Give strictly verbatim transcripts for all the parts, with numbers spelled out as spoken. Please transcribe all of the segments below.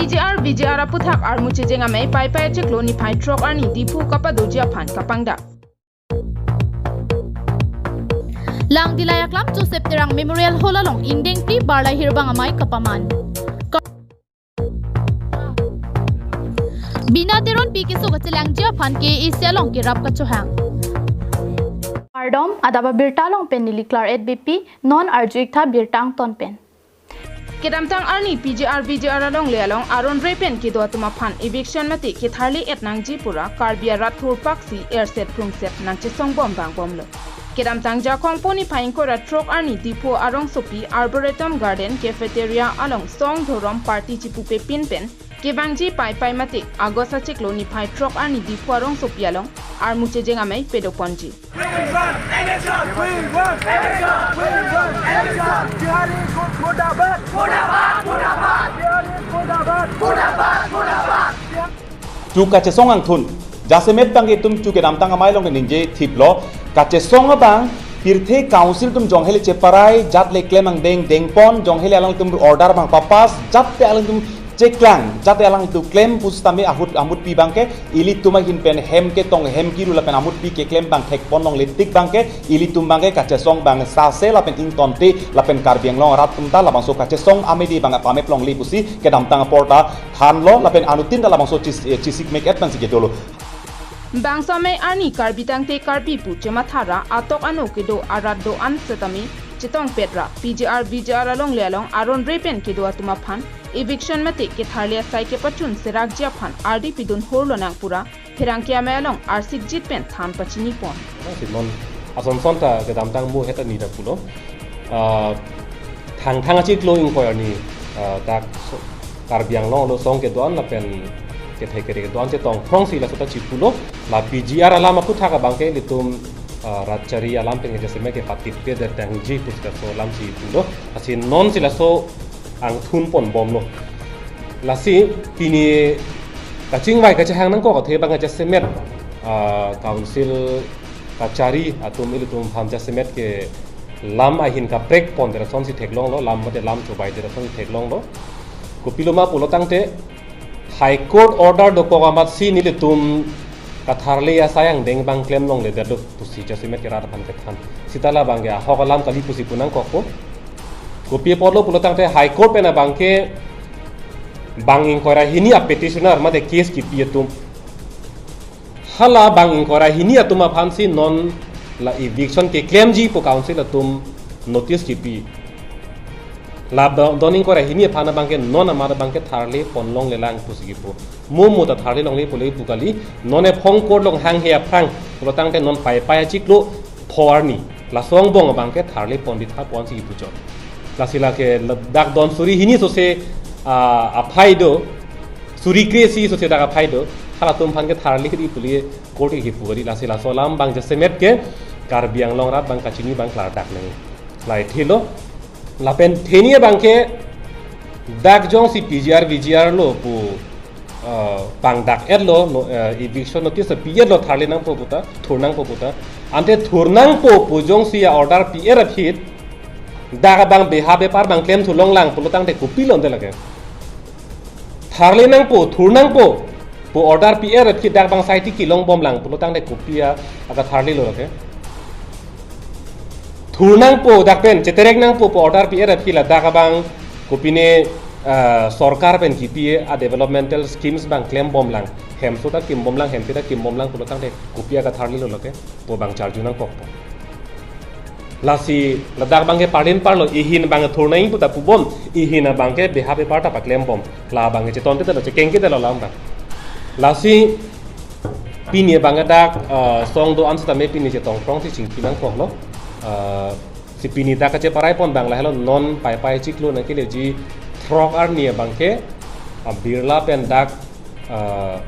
P G R V G R aputhak armu chejeng amei Paipai achiklo niphai throk arni Diphu kapadoji aphan kapangdak. Langdilai aklam Joseph Terang Memorial Hall along ingdeng phli barlai hirbang amei kapaman. Bina Teronpi keso kachelangji aphan K A A C along kerap kachohang. Kardom, adap abirta along pen neli Claret Beypi, non arju-ik tha birta angton pen. Kedamtang arni P G R V G R alongle along aron re pen kedo atum aphan eviction mate ketharli et nangji pura Karbi arat thurpaksi erset prungset nangchesong bom bang bomlo. Kedamtang Jakhong po niphai ingkoi ra throk arni Diphu arongsopi Arboretum Garden Cafeteria along song dhorom party chipupe pin pen kevangji Paipai mate August achiklo niphai throk arni Diphu arongsopi along armu chejeng amei pedoponji. We want election! We want election! We want election! Bihari Murdabad! Murdabad! Murdabad! Bihari Murdabad! Murdabad! Murdabad! Chu kachesong angthun, jasemet abang itum chu kedamtang amei along ningje thiplo, kachesong abang, pirthe council atum jongheli cheparai, jat le klem angdeng dengpon, jongheli alanglitum order abang papass, jat te alanglitum cheklang, jat te alanglitum klem pusitame ahut amutpi abangke, ilitum ahin pen hem ketong hem kiru lapen amutpi keklem abang thekpon longle tik abangke, ilitum abangke kachesong abang sase lapen ingtonte lapen Karbi Anglong arat atum ta labangso kachesong amidi abang pamep longle pusi kedamtang apor ta thanlo lapen anuttin ta labangso chis-, eh, chisikmek et pensi kedolo. Bangso amei arni Karbi tangte Karbi pu chematha ra atok ano kedo arat do-an setame chetongpet ra P G R V G R alongle along aron re pen kedo atum aphan eviction mate ketharli asai kepachun serakji aphan ardi pidun hurlo nang pura pherangke amei along arsikjit pen than pachinipon. Si non asonson ta kedamtang mo heta ni ta pulo. Ah, Thangthang achiklo ingkoi arni, ah, dak so-, Karbi Anglong along song kedo-an lapen kethe kere kedo-an chetongphrongsi laso ta chipulo. La P G R alam aputhak abangke ilitum, ah, rat chari alam pen jasemet kepatitpe det tangji pusi laso alam chipulo. Lasi nonsi laso angthun pon bomlo. Lasi pini kachingvai kachehang nangkok athe abang jasemet, ah, council kachari atum ilitum aphan jasemet ke lam ahin kaprek pon det asonsi theklonglo, lam mate lam chobai det asonsi theklonglo. Kopiloma pulo tangte High Court order dokok amatsi nelitum katharli asai angdeng abang klem longle detlo pusi jasemet ke rat aphan kethan. Seta labangke ahok alam kali pusi pu nangkokpo. Kopi apotlo pulo tangte High Court pen abangke bang ingkoi ra hini a petitioner mate case kipi atum. Hala bang ingkoi ra hini atum aphansi non la eviction keklemji pu council atum notice kipi. La ba-, don ingkoi ra hini aphan abangke non amat abangke tharli pon longlelang pusi kipu. Mo mo ta tharli longle pule pu kali, non ephong court along hanghe aphrang, pulo tangte non Paipai achiklo pho arni. Laso angbong abangke tharli pon ditha ponsi kipuchot. Lasi lake la-, dak don suri hini sose, ah, aphai do, suri kre-isi sose dak aphai do, halatum aphan ke tharli kri pule court ke kipu kali, lasi laso alam abang jasemet ke Karbi Anglong arat abang kachini abang klardak nang. Lahai thelo, lapen theni abangke dak jongsi P G R V G R lo pu, ah, pangdak etlo, no, ah, eviction notice pi etlo tharli nangpo puta, thur nangpo puta. Ante thur nangpo pu jongsi a order pi er aphi, dak abang beha bepar abang klemthu longlang pulo tangte kopilo ante lake. Tharli nangpo, thur nangpo pu order pi er aphi dak abang sai ti kelong bomlang pulo tangte kopi a, akatharlilo lake. Thur nangpo dak pen, cheterek nangpo pu order pi er aphi ladak abang kopine, ah, sorkar pen kipi a developmental schemes abang klem bomlang. Hemso ta kim bomlang, hempe ta kim bomlang pulo tangte kopi akatharlilo lake, pu abang charju nangkokpo. Lasi ladak abangke parlin parlo, ihin abang thur nang puta pubom, ihin abangke beha bepar ta paklem bom. La abangke cheton te telo, chekeng ke telo lam abang. Lasi pini abangke dak, ah, song do-an setame pini chetongphrongsi chingki nangkoklo. Ah, si pini dak kacheparai pon abang lahelo non Paipai achiklo nangkeleji throk arni abangke, ah, Birla pen dak, ah,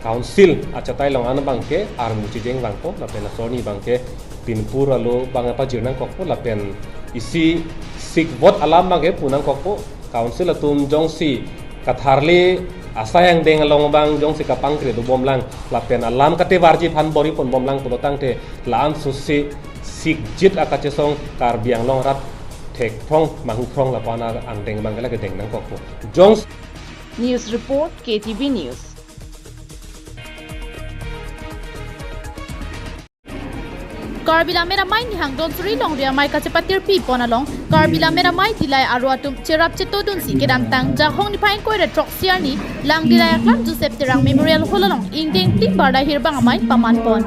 council achatai along an abangke armu chejeng vangpo lapen laso arni abangke pinpur alo abang pajir nangkokpo lapen isi sikvot alam abangke pu nangkokpo. Council atum jongsi katharli asai angdeng along abang jongsi kapangkre do bomlang lapen alam katevarji aphan bor-i pon bomlang pulo tangte la-an sose sikjit akachesong Karbi Anglong arat thekphrong mangphrong lapu-an angdeng abangke lake deng nangkokpo. Jong News report, K T V News. Karbi Lammet Amei Nihang Donsuri Longri Amei kachepatirpi pon along Karbi Lammet Amei Dillai aro atum cherap chetodunsi kedamtang Jakhong niphai ingkoi ra throksi arni Langdillai Aklam Joseph Terang Memorial Hall along ingdeng phli Barlai Hirbang Amei paman pon.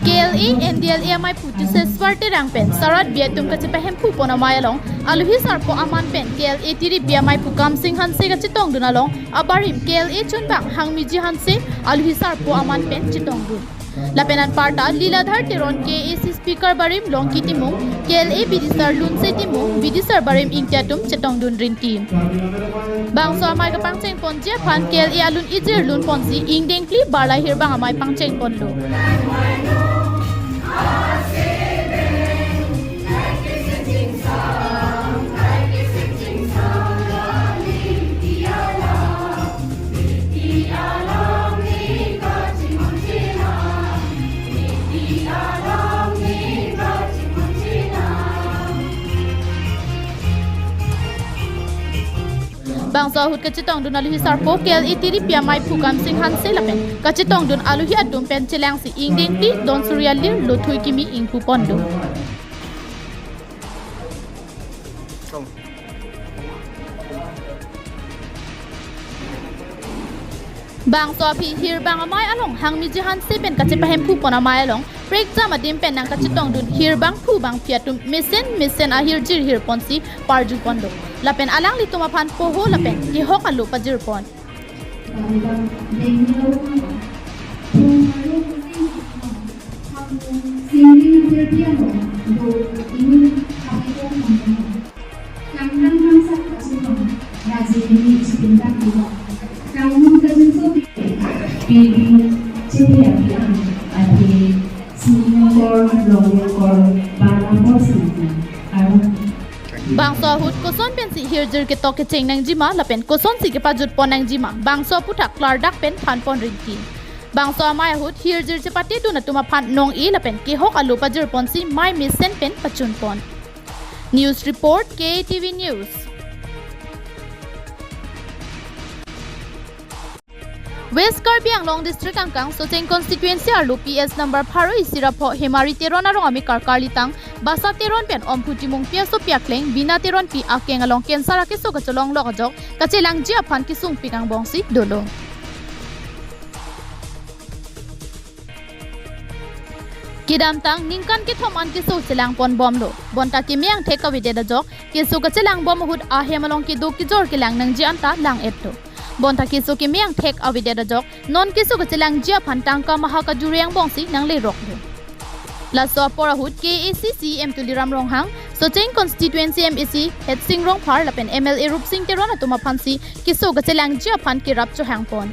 K L A N D L A Amei pu Joseph Swar Terang pen Sarat Bi atum kachepahemphu pon amei along alohi sarpo aman pen K L A Tirip Bi Amei pu Kamsing Hanse kachetongdun along abarim K L A chunbang Hangmiji Hanse alohi sarpo aman pen chetongdun. Lapen anparta Liladhar Teron K A A C speaker barim Longki Timung, K L A bidisar Lunse Timung, bidisar barim ingti atum chetongdun rinti. Bangso amei kapangcheng ponji aphan K L A alun ijir lun ponsi ingdeng phli Barlai Hirbang Amei pangcheng ponlo. Bangso ahut kachetongdun alohi sarpo K L A Tirip Bi Amei pu Kamsing Hanse lapen kachetongdun alohi atum pen chelangsi ingdeng phli Donsuri alir lothui kimi ingpu ponlo. Bangso aphi Hirbang Amei along Hangmiji Hanse pen kachepahemphu pon amei along prekjam adim pen nangkachetongdun hirbang phu bangphi atum mesen mesen ahirjir hir ponsi parju ponlo. Lapen alanglitum aphan poho lapen kehok alo pajir pon. Bangso ahut koson pensi hirjir ketok kecheng nangjima lapen kosonsi kepajut pon nangjima bangso aphuthak klardak pen than pon rinti. Bangso amei ahut hirjir chepatedun atum aphan nong-e lapen kehok alo pajir ponsi mei mesen pen pachun pon. News report, K T V News. West Karbi Anglong District angkang Socheng Constituency arlo P S number pharo isi ra pho Hemari Teron arong amekar karlitang Basa Teron pen Omphu Timungpi asopi akleng Bina Teronpi akeng along cancer akeso kacholong lok ajok kachelangji aphan kesung pik angbongsi dolo. Kedamtang ningkan kethom an keso chelang pon bomlo. Bonta keme angthek avedet ajok keso kachelang bom ahut ahem along kedo kejor kelang nangji anta lang-etlo. Bonta keso keme angthek avedet ajok non keso kachelangji aphan tangka maha kajuri angbongsi nangleroklo. Laso apor ahut K A A C C E M Tuliram Ronghang, Socheng Constituency M A C Hetsing Rongphar lapen M L A Rupsing Teron atum aphansi keso kachelangji aphan kerap chohang pon.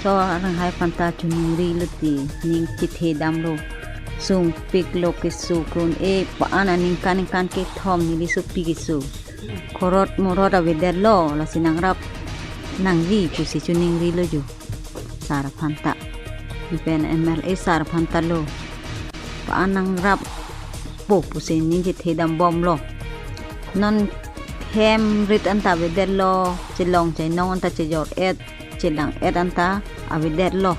So arang hai aphanta choningri lote, ning chethe damlo, sung piklo keso kron-e pa-an aningkan ningkan kethom neli sopi keso. Khorot morot avedetlo, lasi nangrap nangji pusi choningrilo jo. Sar aphanta. Lapen M L A sar aphanta lo. Pa-an nangrappo pusi ning chethe dam bomlo. Non hem rit anta avedetlo, chelong chenong anta chejor-et, chelang-et anta avedetlo.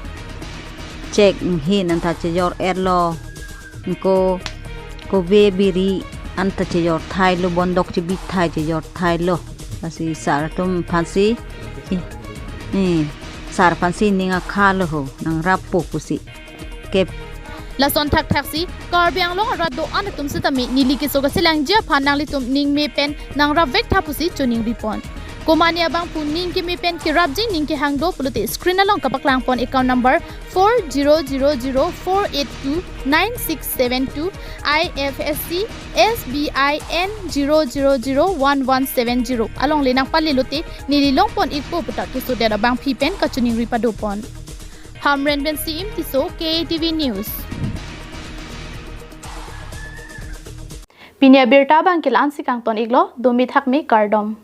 Chek hin anta chejor-etlo. Ko kove biri anta chejor thailo, bondok chebi thai chejor thailo. Lasi sar atum aphansi, eh, eh, sar aphansi ning akhalo ho, nangrappo pusi. Kep. Lason thakthaksi Karbi Anglong arat do-an atum setame neli keso kachelangji aphan nanglitum ning me pen nangrap vek tha pusi choningri pon. Komane abangphu ning keme pen kerapji ning kehang do pulote screen along kapaklang pon account number four zero zero zero four eight two nine six seven two, I F S C S B I N zero zero zero one one seven zero alongle nangpalelote neli long pon ikpo puta kesodet abangphi pen kachoningri pado pon. Hamren pen C M Tisso, K T V News. Pini abirta abang ke la-ansi kangton iklo, dumi thakmi kardom.